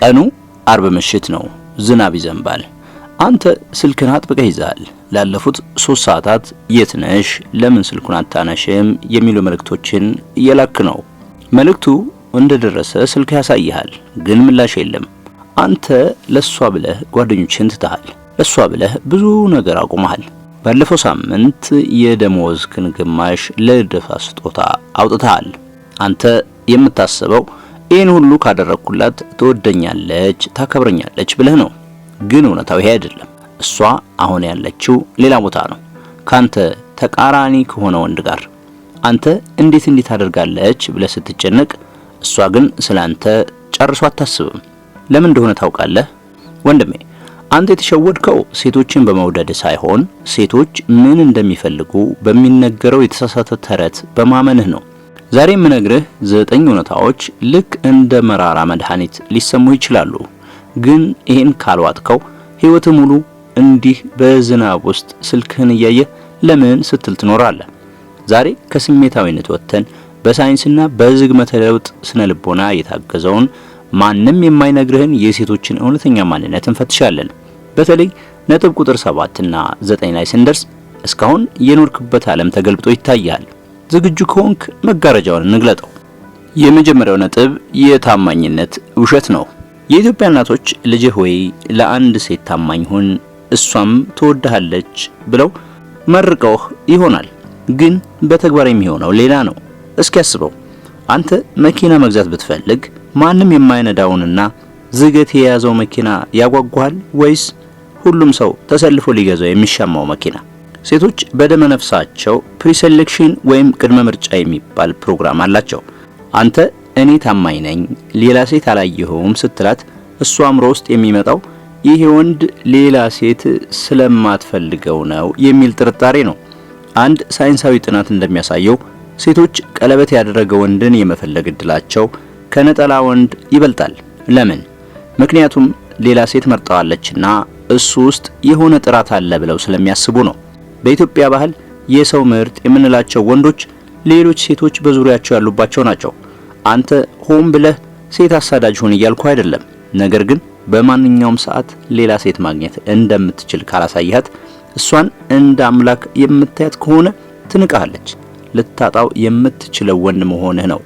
ቀኑ አርብ ምሽት ነው። ዝናብ ይዘንባል። አንተ ስልክን አጥብቀህ ይዘሃል። ላለፉት 3 ሰዓታት የት ነሽ፣ ለምን ስልኩን አታነሽም የሚሉ መልእክቶችን እየላክ ነው። መልእክቱ እንደደረሰ ስልክ ያሳይሃል፣ ግን ምላሽ የለም። አንተ ለሷ ብለህ ጓደኞችህን ትተሃል። ለሷ ብለህ ብዙ ነገር አቁመሃል። ባለፈው ሳምንት የደሞዝክን ግማሽ ለልደቷ ስጦታ አውጥተሃል። አንተ የምታስበው ይህን ሁሉ ካደረግኩላት ትወደኛለች፣ ታከብረኛለች ብለህ ነው። ግን እውነታው ይሄ አይደለም። እሷ አሁን ያለችው ሌላ ቦታ ነው፣ ካንተ ተቃራኒ ከሆነ ወንድ ጋር። አንተ እንዴት እንዲህ ታደርጋለች ብለህ ስትጨነቅ፣ እሷ ግን ስላንተ ጨርሶ አታስብም። ለምን እንደሆነ ታውቃለህ ወንድሜ? አንተ የተሸወድከው ሴቶችን በመውደድ ሳይሆን ሴቶች ምን እንደሚፈልጉ በሚነገረው የተሳሳተ ተረት በማመንህ ነው። ዛሬ የምነግርህ ዘጠኝ እውነታዎች ልክ እንደ መራራ መድኃኒት ሊሰሙ ይችላሉ። ግን ይህን ካልዋጥከው ሕይወትህ ሙሉ እንዲህ በዝናብ ውስጥ ስልክህን እያየህ ለምን ስትል ትኖራለህ። ዛሬ ከስሜታዊነት ወጥተን በሳይንስና በዝግመተ ለውጥ ስነ ልቦና የታገዘውን፣ ማንም የማይነግርህን የሴቶችን እውነተኛ ማንነት እንፈትሻለን። በተለይ ነጥብ ቁጥር 7 እና 9 ላይ ስንደርስ እስካሁን የኖርክበት ዓለም ተገልብጦ ይታያል። ዝግጁ ከሆንክ መጋረጃውን እንግለጠው። የመጀመሪያው ነጥብ የታማኝነት ውሸት ነው። የኢትዮጵያ እናቶች ልጅ ሆይ፣ ለአንድ ሴት ታማኝ ሁን፣ እሷም ትወድሃለች ብለው መርቀውህ ይሆናል። ግን በተግባር የሚሆነው ሌላ ነው። እስኪ አስበው፣ አንተ መኪና መግዛት ብትፈልግ ማንም የማይነዳውንና ዝገት የያዘው መኪና ያጓጓሃል ወይስ ሁሉም ሰው ተሰልፎ ሊገዛው የሚሻማው መኪና? ሴቶች በደመ ነፍሳቸው preselection ወይም ቅድመ ምርጫ የሚባል ፕሮግራም አላቸው። አንተ እኔ ታማኝ ነኝ፣ ሌላ ሴት አላየሁም ስትላት እሷ አእምሮ ውስጥ የሚመጣው ይሄ ወንድ ሌላ ሴት ስለማትፈልገው ነው የሚል ጥርጣሬ ነው። አንድ ሳይንሳዊ ጥናት እንደሚያሳየው ሴቶች ቀለበት ያደረገ ወንድን የመፈለግ እድላቸው ከነጠላ ወንድ ይበልጣል። ለምን? ምክንያቱም ሌላ ሴት መርጠዋለችና እሱ ውስጥ የሆነ ጥራት አለ ብለው ስለሚያስቡ ነው። በኢትዮጵያ ባህል የሰው ምርጥ የምንላቸው ወንዶች ሌሎች ሴቶች በዙሪያቸው ያሉባቸው ናቸው። አንተ ሆን ብለህ ሴት አሳዳጅ ሁን እያልኩ አይደለም። ነገር ግን በማንኛውም ሰዓት ሌላ ሴት ማግኘት እንደምትችል ካላሳየሃት፣ እሷን እንደ አምላክ የምታያት ከሆነ ትንቅሃለች። ልታጣው የምትችለው ወንድ መሆንህ ነው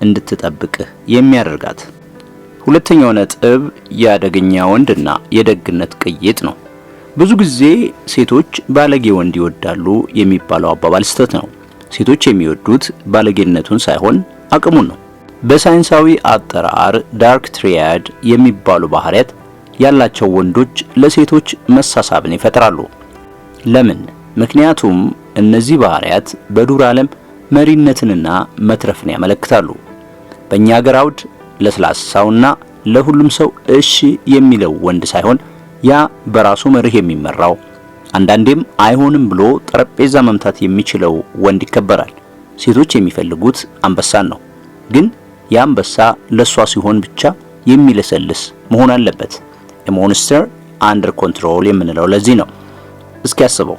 እንድትጠብቅህ የሚያደርጋት። ሁለተኛው ነጥብ የአደገኛ ወንድና የደግነት ቅይጥ ነው። ብዙ ጊዜ ሴቶች ባለጌ ወንድ ይወዳሉ የሚባለው አባባል ስህተት ነው። ሴቶች የሚወዱት ባለጌነቱን ሳይሆን አቅሙን ነው። በሳይንሳዊ አጠራር dark triad የሚባሉ ባህሪያት ያላቸው ወንዶች ለሴቶች መሳሳብን ይፈጥራሉ። ለምን? ምክንያቱም እነዚህ ባህሪያት በዱር ዓለም መሪነትንና መትረፍን ያመለክታሉ። በእኛ ሀገር አውድ ለስላሳውና ለሁሉም ሰው እሺ የሚለው ወንድ ሳይሆን ያ በራሱ መርህ የሚመራው፣ አንዳንዴም አይሆንም ብሎ ጠረጴዛ መምታት የሚችለው ወንድ ይከበራል። ሴቶች የሚፈልጉት አንበሳን ነው። ግን ያ አንበሳ ለሷ ሲሆን ብቻ የሚለሰልስ መሆን አለበት። Monster under control የምንለው ለዚህ ነው። እስኪ አስበው፣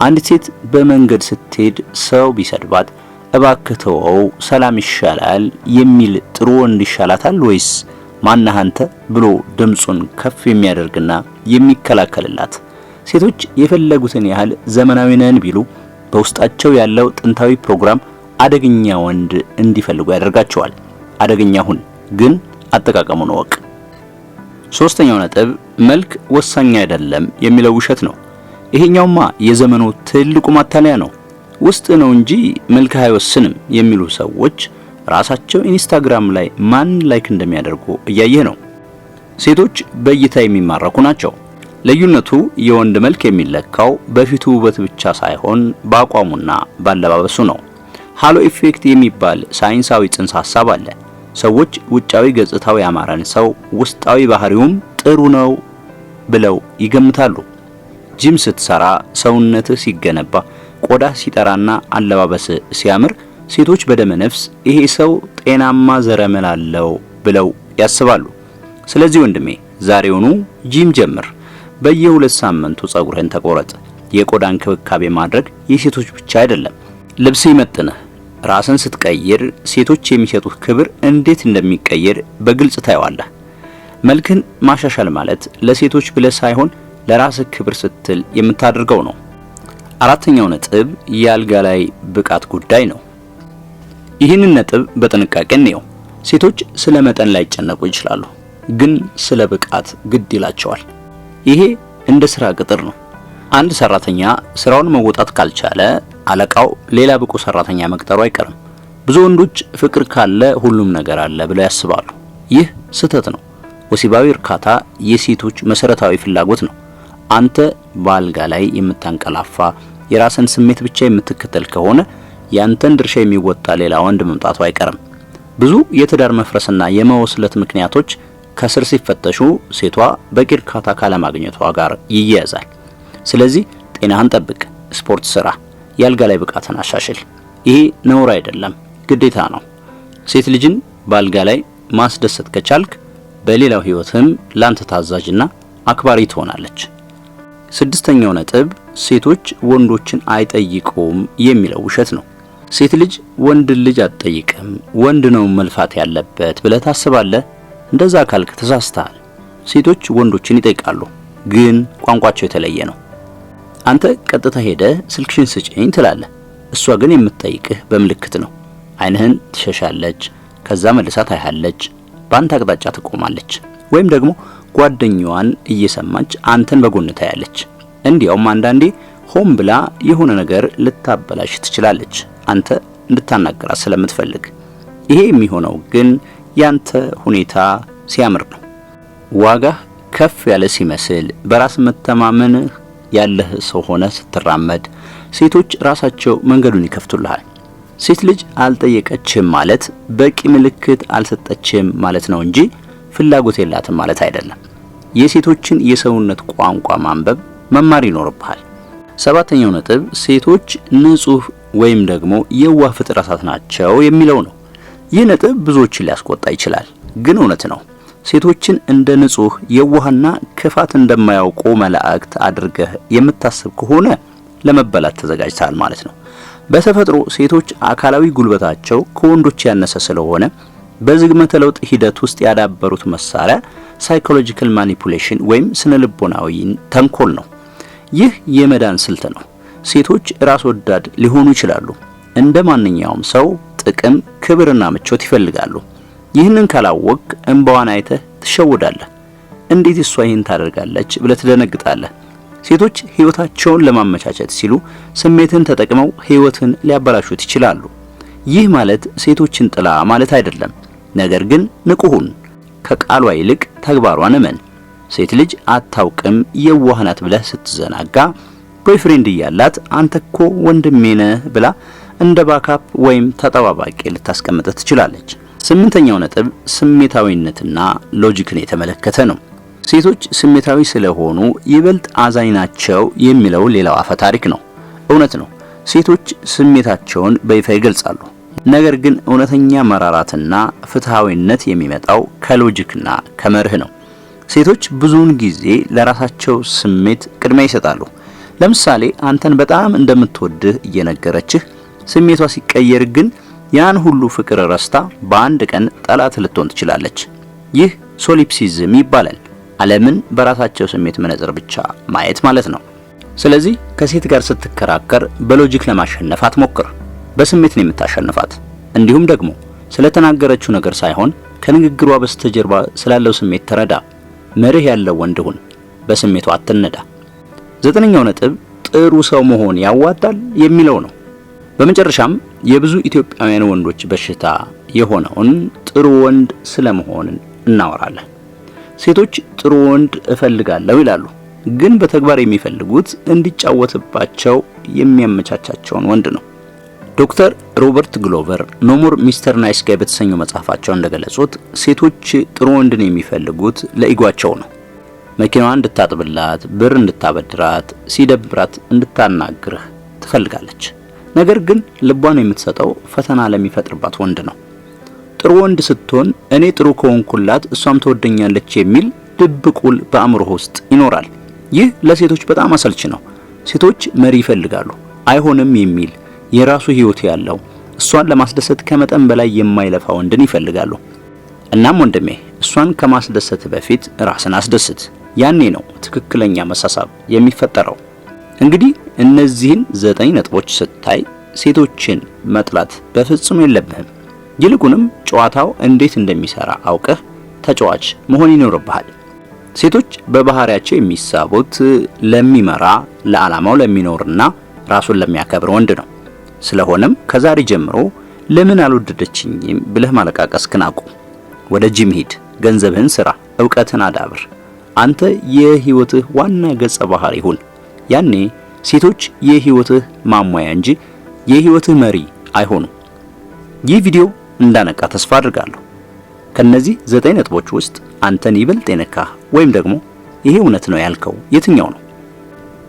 አንዲት ሴት በመንገድ ስትሄድ ሰው ቢሰድባት እባክህ ተወው፣ ሰላም ይሻላል የሚል ጥሩ ወንድ ይሻላታል ወይስ ማነህ አንተ ብሎ ድምፁን ከፍ የሚያደርግና የሚከላከልላት? ሴቶች የፈለጉትን ያህል ዘመናዊ ነን ቢሉ በውስጣቸው ያለው ጥንታዊ ፕሮግራም አደገኛ ወንድ እንዲፈልጉ ያደርጋቸዋል። አደገኛ ሁን፣ ግን አጠቃቀሙን እወቅ። ሶስተኛው ነጥብ መልክ ወሳኝ አይደለም የሚለው ውሸት ነው። ይሄኛውማ የዘመኑ ትልቁ ማታለያ ነው። ውስጥ ነው እንጂ መልክህ አይወስንም የሚሉ ሰዎች ራሳቸው ኢንስታግራም ላይ ማን like እንደሚያደርጉ እያየህ ነው። ሴቶች በእይታ የሚማረኩ ናቸው። ልዩነቱ የወንድ መልክ የሚለካው በፊቱ ውበት ብቻ ሳይሆን በአቋሙና ባለባበሱ ነው። Halo effect የሚባል ሳይንሳዊ ጽንሰ ሐሳብ አለ። ሰዎች ውጫዊ ገጽታው ያማረን ሰው ውስጣዊ ባህሪውም ጥሩ ነው ብለው ይገምታሉ። ጂም ስትሰራ፣ ሰውነትህ ሲገነባ፣ ቆዳህ ሲጠራና አለባበስህ ሲያምር ሴቶች በደመ ነፍስ ይሄ ሰው ጤናማ ዘረመል አለው ብለው ያስባሉ። ስለዚህ ወንድሜ፣ ዛሬውኑ ጂም ጀምር። በየ2 ሳምንቱ ጸጉርህን ተቆረጥ። የቆዳ እንክብካቤ ማድረግ የሴቶች ብቻ አይደለም። ልብስ ይመጥንህ። ራስን ስትቀይር ሴቶች የሚሰጡህ ክብር እንዴት እንደሚቀየር በግልጽ ታየዋለህ። መልክን ማሻሻል ማለት ለሴቶች ብለህ ሳይሆን ለራስህ ክብር ስትል የምታደርገው ነው። አራተኛው ነጥብ የአልጋ ላይ ብቃት ጉዳይ ነው። ይህንን ነጥብ በጥንቃቄ እንየው። ሴቶች ስለ መጠን ላይጨነቁ ይችላሉ፣ ግን ስለ ብቃት ግድ ይላቸዋል። ይሄ እንደ ስራ ቅጥር ነው። አንድ ሰራተኛ ስራውን መወጣት ካልቻለ አለቃው ሌላ ብቁ ሰራተኛ መቅጠሩ አይቀርም። ብዙ ወንዶች ፍቅር ካለ ሁሉም ነገር አለ ብለው ያስባሉ። ይህ ስህተት ነው። ወሲባዊ እርካታ የሴቶች መሰረታዊ ፍላጎት ነው። አንተ በአልጋ ላይ የምታንቀላፋ፣ የራስን ስሜት ብቻ የምትከተል ከሆነ ያንተን ድርሻ የሚወጣ ሌላ ወንድ መምጣቱ አይቀርም። ብዙ የትዳር መፍረስና የመወስለት ምክንያቶች ከስር ሲፈተሹ ሴቷ በቂ እርካታ ካለማግኘቷ ጋር ይያያዛል። ስለዚህ ጤናህን ጠብቅ፣ ስፖርት ስራ፣ የአልጋ ላይ ብቃትን አሻሽል። ይሄ ነውር አይደለም፣ ግዴታ ነው። ሴት ልጅን በአልጋ ላይ ማስደሰት ከቻልክ በሌላው ህይወትም ላንተ ታዛዥና አክባሪ ትሆናለች። ስድስተኛው ነጥብ ሴቶች ወንዶችን አይጠይቁም የሚለው ውሸት ነው። ሴት ልጅ ወንድ ልጅ አትጠይቅም፣ ወንድ ነው መልፋት ያለበት ብለህ ታስባለህ? እንደዛ ካልክ ተሳስተሃል። ሴቶች ወንዶችን ይጠይቃሉ፣ ግን ቋንቋቸው የተለየ ነው። አንተ ቀጥታ ሄደህ ስልክሽን ስጭኝ ትላለህ። እሷ ግን የምትጠይቅህ በምልክት ነው። ዓይንህን ትሸሻለች፣ ከዛ መልሳ ታይሃለች፣ በአንተ አቅጣጫ ትቆማለች፣ ወይም ደግሞ ጓደኛዋን እየሰማች አንተን በጎን ታያለች። እንዲያውም አንዳንዴ ሆን ብላ የሆነ ነገር ልታበላሽ ትችላለች፣ አንተ እንድታናገራት ስለምትፈልግ። ይሄ የሚሆነው ግን ያንተ ሁኔታ ሲያምር ነው። ዋጋህ ከፍ ያለ ሲመስል፣ በራስ መተማመንህ ያለህ ሰው ሆነ ስትራመድ ሴቶች ራሳቸው መንገዱን ይከፍቱልሃል። ሴት ልጅ አልጠየቀችም ማለት በቂ ምልክት አልሰጠችም ማለት ነው እንጂ ፍላጎት የላትም ማለት አይደለም። የሴቶችን የሰውነት ቋንቋ ማንበብ መማር ይኖርብሃል። ሰባተኛው ነጥብ ሴቶች ንጹህ ወይም ደግሞ የዋህ ፍጥረታት ናቸው የሚለው ነው። ይህ ነጥብ ብዙዎችን ሊያስቆጣ ይችላል፣ ግን እውነት ነው። ሴቶችን እንደ ንጹህ፣ የዋህና ክፋት እንደማያውቁ መላእክት አድርገህ የምታስብ ከሆነ ለመበላት ተዘጋጅተሃል ማለት ነው። በተፈጥሮ ሴቶች አካላዊ ጉልበታቸው ከወንዶች ያነሰ ስለሆነ በዝግመተ ለውጥ ሂደት ውስጥ ያዳበሩት መሳሪያ psychological manipulation ወይም ስነ ልቦናዊ ተንኮል ነው። ይህ የመዳን ስልት ነው። ሴቶች ራስ ወዳድ ሊሆኑ ይችላሉ። እንደ ማንኛውም ሰው ጥቅም፣ ክብርና ምቾት ይፈልጋሉ። ይህንን ካላወቅ እንባዋን አይተህ ትሸውዳለህ። እንዴት እሷ ይህን ታደርጋለች ብለህ ትደነግጣለህ። ሴቶች ህይወታቸውን ለማመቻቸት ሲሉ ስሜትን ተጠቅመው ህይወትን ሊያበላሹት ይችላሉ። ይህ ማለት ሴቶችን ጥላ ማለት አይደለም። ነገር ግን ንቁ ሁን። ከቃሏ ይልቅ ተግባሯን እመን። ሴት ልጅ አታውቅም፣ የዋህ ናት ብለህ ስትዘናጋ boyfriend እያላት አንተ እኮ ወንድሜ ነህ ብላ እንደ backup ወይም ተጠባባቂ ልታስቀምጥህ ትችላለች። ስምንተኛው ነጥብ ስሜታዊነትና logic ን የተመለከተ ነው። ሴቶች ስሜታዊ ስለሆኑ ይበልጥ አዛኝ ናቸው የሚለው ሌላው አፈ ታሪክ ነው። እውነት ነው፣ ሴቶች ስሜታቸውን በይፋ ይገልጻሉ። ነገር ግን እውነተኛ መራራትና ፍትሃዊነት የሚመጣው ከ logic ና ከመርህ ነው። ሴቶች ብዙውን ጊዜ ለራሳቸው ስሜት ቅድሚያ ይሰጣሉ። ለምሳሌ አንተን በጣም እንደምትወድህ እየነገረችህ ስሜቷ ሲቀየር ግን ያን ሁሉ ፍቅር ረስታ በአንድ ቀን ጠላት ልትሆን ትችላለች። ይህ solipsism ይባላል። ዓለምን በራሳቸው ስሜት መነጽር ብቻ ማየት ማለት ነው። ስለዚህ ከሴት ጋር ስትከራከር በ logic ለማሸነፍ አትሞክር፣ በስሜት ነው የምታሸንፋት። እንዲሁም ደግሞ ስለተናገረችው ነገር ሳይሆን ከንግግሯ በስተጀርባ ስላለው ስሜት ተረዳ። መርህ ያለው ወንድ ሁን፣ በስሜቷ አትነዳ። ዘጠነኛው ነጥብ ጥሩ ሰው መሆን ያዋጣል የሚለው ነው። በመጨረሻም የብዙ ኢትዮጵያውያን ወንዶች በሽታ የሆነውን ጥሩ ወንድ ስለመሆን እናወራለን። ሴቶች ጥሩ ወንድ እፈልጋለሁ ይላሉ፣ ግን በተግባር የሚፈልጉት እንዲጫወትባቸው የሚያመቻቻቸውን ወንድ ነው። ዶክተር ሮበርት ግሎቨር No More Mr. Nice Guy በተሰኘው መጽሐፋቸው እንደገለጹት ሴቶች ጥሩ ወንድን የሚፈልጉት ለ ego ኣቸው ነው። መኪናዋን እንድታጥብላት፣ ብር እንድታበድራት፣ ሲደብራት እንድታናግርህ ትፈልጋለች። ነገር ግን ልቧን የምትሰጠው ፈተና ለሚፈጥርባት ወንድ ነው። ጥሩ ወንድ ስትሆን እኔ ጥሩ ከሆንኩላት እሷም ትወደኛለች የሚል ድብቅ ውል በአእምሮህ ውስጥ ይኖራል። ይህ ለሴቶች በጣም አሰልች ነው። ሴቶች መሪ ይፈልጋሉ። አይሆንም የሚል፣ የራሱ ህይወት ያለው፣ እሷን ለማስደሰት ከመጠን በላይ የማይለፋ ወንድን ይፈልጋሉ። እናም ወንድሜ፣ እሷ እሷን ከማስደሰት በፊት ራስን አስደስት። ያኔ ነው ትክክለኛ መሳሳብ የሚፈጠረው። እንግዲህ እነዚህን 9 ነጥቦች ስታይ ሴቶችን መጥላት በፍጹም የለብህም። ይልቁንም ጨዋታው እንዴት እንደሚሰራ አውቀህ ተጫዋች መሆን ይኖርብሃል። ሴቶች በባህሪያቸው የሚሳቡት ለሚመራ፣ ለዓላማው ለሚኖርና ራሱን ለሚያከብር ወንድ ነው። ስለሆነም ከዛሬ ጀምሮ ለምን አልወደደችኝም ብለህ ማለቃቀስክን አቁም። ወደ ጂም ሂድ፣ ገንዘብህን ስራ፣ እውቀትን አዳብር። አንተ የህይወትህ ዋና ገጸ ባህሪ ሁን። ያኔ ሴቶች የህይወትህ ማሟያ እንጂ የህይወትህ መሪ አይሆኑም። ይህ ቪዲዮ እንዳነቃ ተስፋ አድርጋለሁ። ከነዚህ 9 ነጥቦች ውስጥ አንተን ይበልጥ የነካህ ወይም ደግሞ ይሄ እውነት ነው ያልከው የትኛው ነው?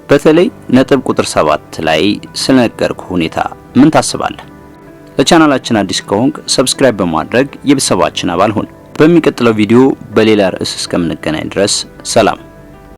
በተለይ ነጥብ ቁጥር 7 ላይ ስለነገርኩህ ሁኔታ ምን ታስባለህ? ለቻናላችን አዲስ ከሆንክ subscribe በማድረግ የቤተሰባችን አባል ሁን። በሚቀጥለው ቪዲዮ በሌላ ርዕስ እስከምንገናኝ ድረስ ሰላም።